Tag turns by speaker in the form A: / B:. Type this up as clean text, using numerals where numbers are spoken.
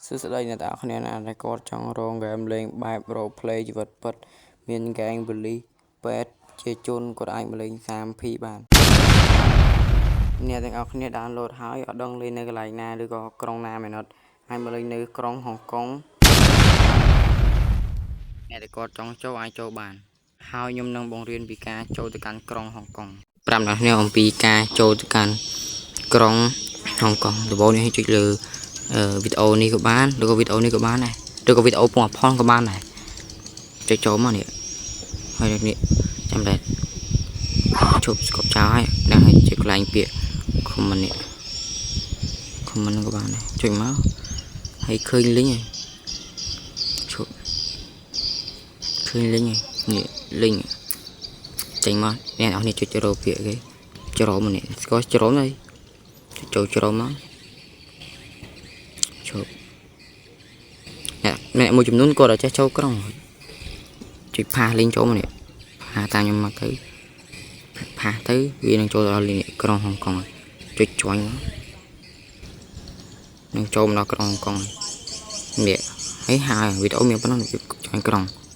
A: សួស្តីអ្នកទាំងអស់គ្នាណាដែលគាត់ចង់រកហ្គេមលេងបែប role play ជីវិតពិតមានហ្គេងប៉ូលីសពេទ្យជាជនគាត់អាចមកលេង 3P បានអ្នកទាំងអស់គ្នា download ហើយអត់ដឹងលេងនៅកន្លែងណាឬក៏ក្រុងណាមែនអត់អាចមកលេងនៅក្រុងហុងកុងអ្នកដែលគាត់ចង់ចូលអាចចូលបាន ហើយខ្ញុំនឹងបង្រៀនពីការចូលទៅកាន់ក្រុងហុងកុងប្រាប់អ្នកគ្នាអំពីការចូលទៅកាន់ក្រុងហុងកុងដំបូងនេះឲ្យចុចលើវីដេអូនេះក៏បានឬក៏វីដេអូនេះក៏បានដែរឬក៏វីដេអូពងអផនក៏បានដែរចុចចូលមកនេះហើយនេះចាំដែរជប់ស្គប់ចោលហើយដល់ហើយចុចកន្លែងពាក្យ comment នេះ comment ក៏បានដែរចុចមកហើយឃើញ link ហើយជប់ឃើញ link ហើយនេះ link ចេញមកអ្នកនរនេះចុចរកពាក្យគេច្រមនេះស្គាល់ច្រមហើយចុចចូលច្រមមកជប់អ្នកអ្នកមួយចំនួនគាត់អត់ចេះចូលក្រុងចុច paste link ចូលមកនេះ paste តាមខ្ញុំមកទៅ paste ទៅវានឹងចូលដល់ link នេះក្រុងហុងកុងហើយចុច join មកនឹងចូលមកដល់ក្រុងហុងកុងហើយនេះហើយហើយវីដេអូមានប៉ុណ្ណឹង join ក្រុង។